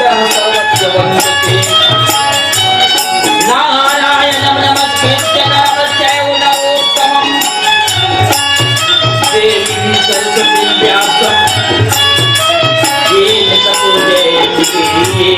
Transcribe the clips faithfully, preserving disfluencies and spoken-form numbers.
सर्वस्य वन्दते। नारायणं नमस्कृत्य नरं चैव नरोत्तमम्। देवीं सरस्वतीं व्यासं येन ततो जयन्ति।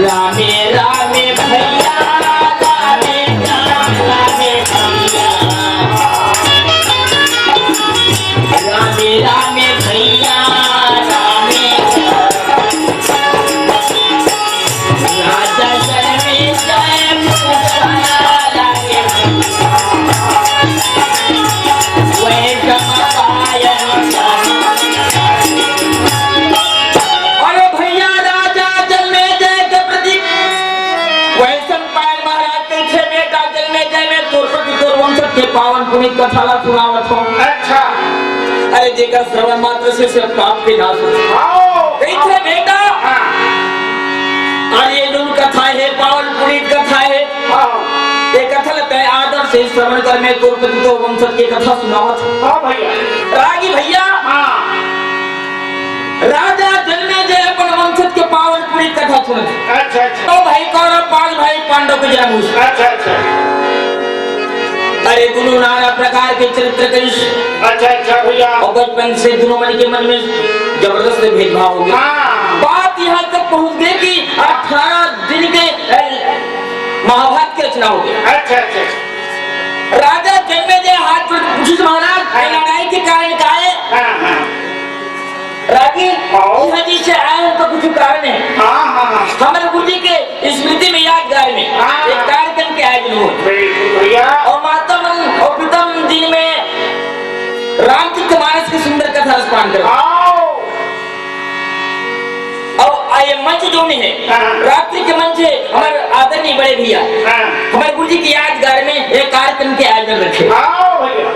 रामे रामे भैया, रामे रामे रामे भैया। रामे रामे भैया, रामे राजा जन्मे जय पुकारा रे। वै जम पायन। अरे भैया, राजा जन्मे जय के प्रतीक वैशंपायन महाराज कहिथे, बेटा जन्मे जय, मैं तोर प्रति तोर वंशज के पावन पुनीत कथा ला सुनावत हूँ। अच्छा। अरे जेकर श्रवण मात्र से सब पाप के नाश होथे। आओ। कहिथे, बेटा, हाँ। अरे ये जोन कथा हे, पावन पुनीत कथा हे। हाँ। ये कथा ला तैं आदर से श्रवण कर, मैं तोर प्रति तोर वंशज के कथा सुनावत हूँ। हाँ भैया। रागी भैया। हाँ। राजा जन्मे जय अपन वंशज के पावन पुनीत कथा सुनत हे। अच्छा, अच्छा। तो भाई कौरव, पांच भाई पांडव के जन्म होइस। अच्छा, अच्छा। अरे, दूनों नाना प्रकार के चरित्र कहिस। अच्छा, अच्छा भैया। अउ बचपन से दूनों मन के मन में जबरदस्त भेदभाव हो गया। हाँ। बात यहाँ तक पहुँच गई कि अठारह दिन के, अ, महाभारत की रचना हो गई। अच्छा, अच्छा। राजा जन्मे जय हाथ जोड़ के पूछिस, महाराज, हाँ। ये लड़ाई के कारण का हे? हाँ, हाँ। रागी, हाँ। यहाँ जिससे आए हैं, उनका कुछ कारण है। हाँ, हाँ, हाँ। हमारे गुरु जी के स्मृति में यादगार में हाँ। एक कार्यक्रम के आयोजन हुए। बिल्कुल भैया। अउ मातम अउ पितम दिन में रामचरित मानस के सुंदर कथा रसपान करो। आओ। अउ ये मंच जोन हे, हाँ। रात्रि के मंच हे, हमारे आदरणीय बड़े भैया, हाँ। हमारे गुरु जी के यादगार में एक कार्यक्रम के आयोजन रखे। आओ भैया।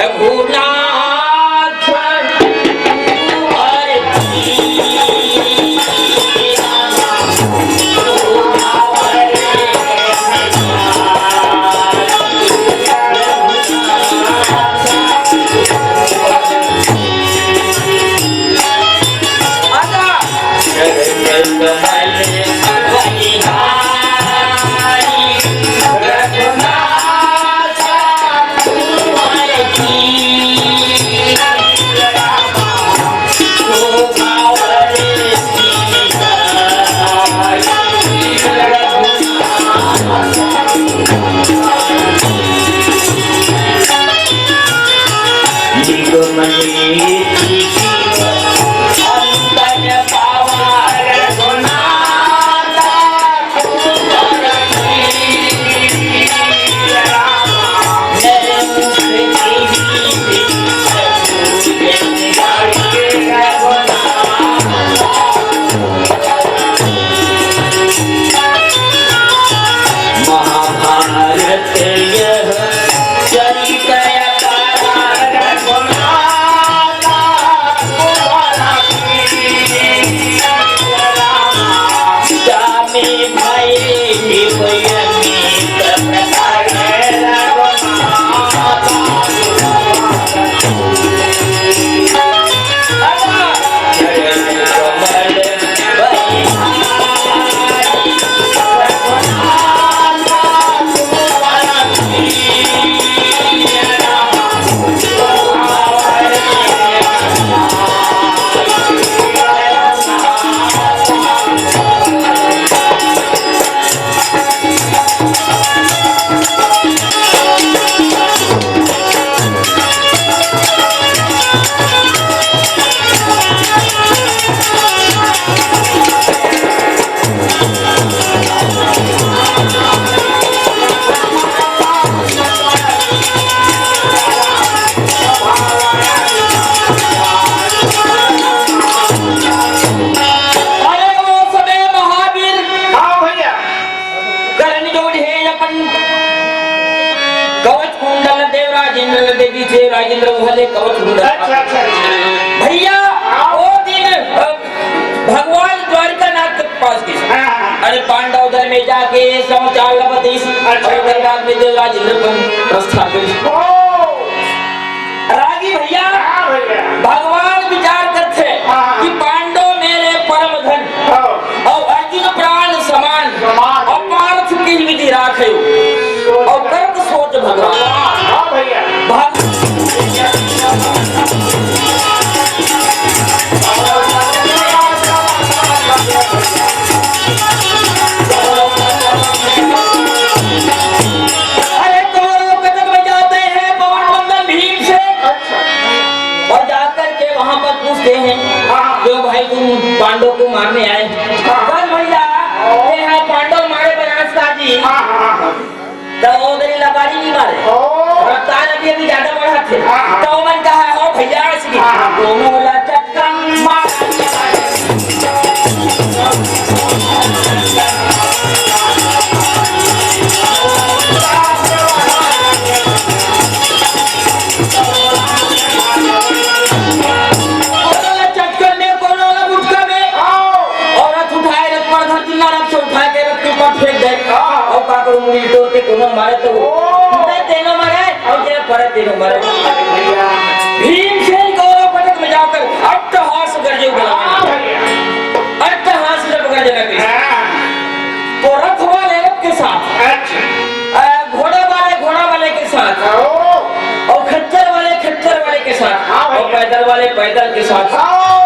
रघुनाथ कुंवर की महाभारत यह चरित अपार। अरे वो समय महावीर हाँ भैया। करण जोड़े हे अपन कवच कुंडल देवराज इंद्र ल दे दीस, देवराज इंद्र वो ले कवच कुंडल। अच्छा, अच्छा, अच्छा। भैया, वो दिन, अ, भगवान द्वारिकानाथ के पास गिस। हाँ, हाँ। अरे पांडव दल में जाके समाचार ल बतइस। अच्छा। अउ ओकर बाद में देवराज इंद्र अपन प्रस्थान करिस। ओ। रागी भैया, हाँ भैया। भगवान विचार करथे। पर पूछते हैं, हाँ। "क्यों भाई तुम पांडव को मारने आए?" हाँ। "कल भैया, ये है पांडव मारे बनारस का जी।" हाँ, हाँ, हाँ। तो वो तेरी लबारी नहीं मारे। ओ। रफ्तार अभी, अभी ज्यादा बढ़ा थे। हाँ, हाँ। तो मन कहा, "हो भैया, इसकी हाँ, हाँ। दोनों वाला चटकन मार।" कोनो वाला चटकन में, कोनो वाला मुटका में। आओ। और रथ उठाए, रथ पर धर, जिन्ना रथ से उठा के रथ के ऊपर फेंक दे। हाँ। और काकरो मुड़ी तोड़ के कोनो मारे तो ओ। टूटे तेनो मरे और जे पड़े तेनो मरे। अरे भैया। भीमसेन कौरव पटक में जाकर अट्टहास गर्जे उगला। हाँ भैया। अट्टहास जब गर्जना करी। हाँ। तो रथ वाले रथ के साथ। अच्छा। अ, घोड़ा वाले घोड़ा वाले के साथ। ओ। और खच्चर वाले खच्चर वाले के साथ। हाँ भैया। और पैदल वाले पैदल के साथ। आओ।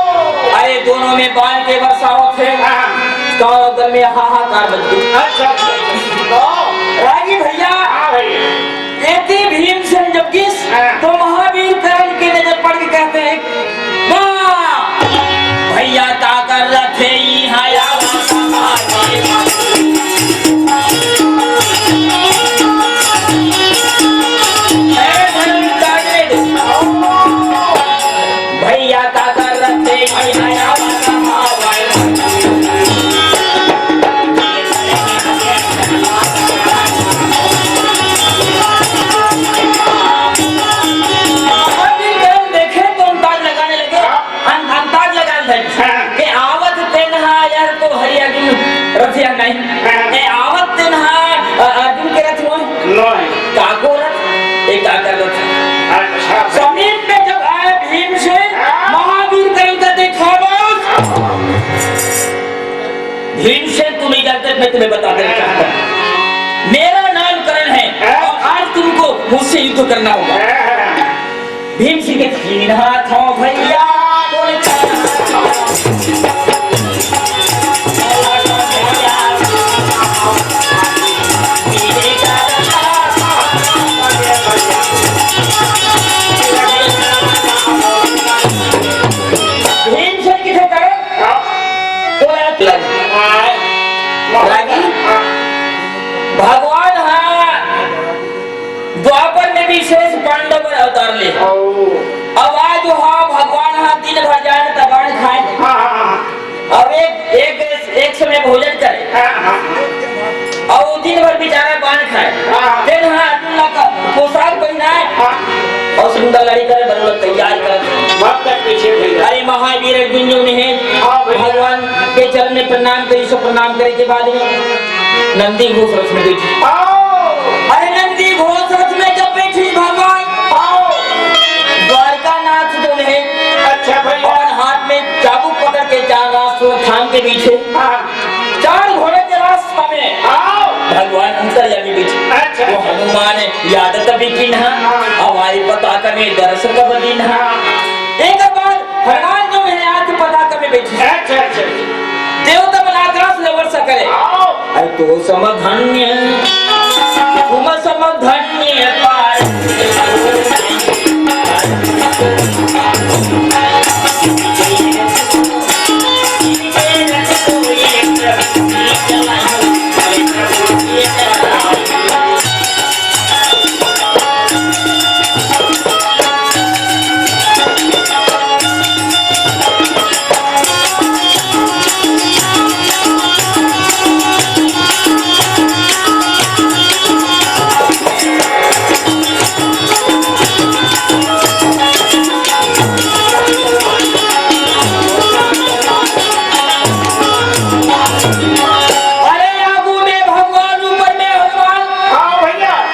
अरे दोनों में बाण के बरसावत है। हाँ। तो दल में हाहाकार मच गई। अच्छा, अच्छा, अच्छा। तो रागी भैया, हाँ भैया। यदि भीमसेन जब किस, हाँ। तो महावीर कर्ण के नजर पड़ के कहते हैं, "वाह! भैया का कर रखे ही हाया।" भैया का कर रखे ही हाया। महावीर कर्ण देखे तो अंदाज लगाने लगे। अन-, अंदाज लगा ले। हाँ। के आवत तेन हा यार तो हरिया अर्जुन रथिया नहीं। हाँ। के आवत तेन हा, अ, अर्जुन के रथ नोहे। नोहे। काको रथ, एक काकर रथ। अच्छा। समीप में जब आए भीमसेन, हाँ। महावीर कर्ण का देखा बस। भीमसेन, तुम इधर तक, मैं तुम्हें बता देना चाहता हूँ। मेरा नाम कर्ण है हाँ। और आज तुमको मुझसे युद्ध करना होगा। हाँ। भीमसेन के तीन हाथ हो भैया, बोल चार हाथ हो। भीमसेन किथे करे? बोला लगी। भगवान हा द्वापर में विशेष पांडव बर अवतार ले। ओ। अब आज जो हा भगवान हा दिन भर जाए त बाण खाए। हाँ, हाँ, हाँ। अब एक, एक, एक समय भोजन करे। हाँ, हाँ, हाँ। और दिन भर बेचारा बाण खाए। हाँ। फिर हा अर्जुन ला का पोशाक पहनाए। हाँ। और सुंदर लड़ी करे, बन लोग तैयार कर। मत तक पीछे भैया। अरे महावीर अर्जुन जो ने है, हाँ भैया। भगवान के चरण में प्रणाम करी, सब प्रणाम करे के बाद में नंदी घोष रथ में बैठी। आओ। अरे नंदी घोष रथ में जब बैठी भगवान, आओ। द्वारका नाथ जो है, अच्छा भैया। और हाथ में चाबुक पकड़ के चार राष्ट्र थाम के बैठे। हाँ। चार घोड़े के रास्ता में आओ। भगवान अंतर्यामी बैठे। अच्छा। वो हनुमान याद तभी किन्हा, हाँ। हवाई पताका में दर्श कब दिन्हा। हाँ। एक बार हनुमान जो है आज पताका में बैठे। अच्छा, अच्छा, अच्छा। देवता मन आकाश में वर्षा करे। आओ। अरे तो समधन्य, तुम समधन्य पार। अरे आगू में भगवान, ऊपर में हनुमान। हाँ भैया।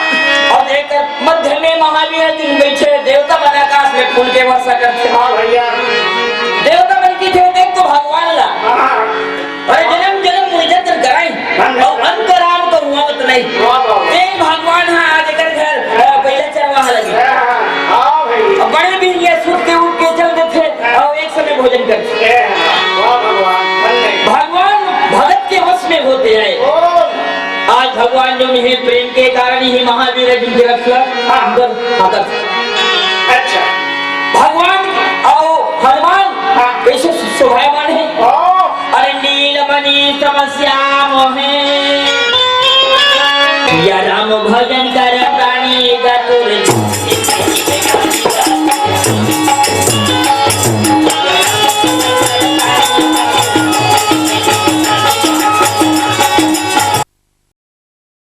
और एक मध्य में महावीर अर्जुन बैठे, देवता मन आकाश में फूल के वर्षा करथे। हाँ भैया। देवता मन कथे, "देख तो भगवान ला।" हाँ। अरे जन्म जन्म मुनि जतन कराई, हाँ। और अंतराम को हुआ मत नहीं। वाह, वाह। तेन भगवान हा आज एकर घर, अ, पहले चरवाहा लगे। हाँ, हाँ, हाँ भाई। अब बड़े भी ये सुत के उठ के चल देथे, हाँ। और एक समय भोजन करथे। ए, वाह भगवान, धन्य। भगवान भगत के वश में होते हैं। ओ। आज भगवान जो है प्रेम के कारण ही महावीर अर्जुन के रक्षा हाँ। अंदर आकर। अच्छा। भगवान और हनुमान हाँ। कैसे शोभायमान है। हाँ। अरे नीलमणि सम श्याम है, या राम भजन कर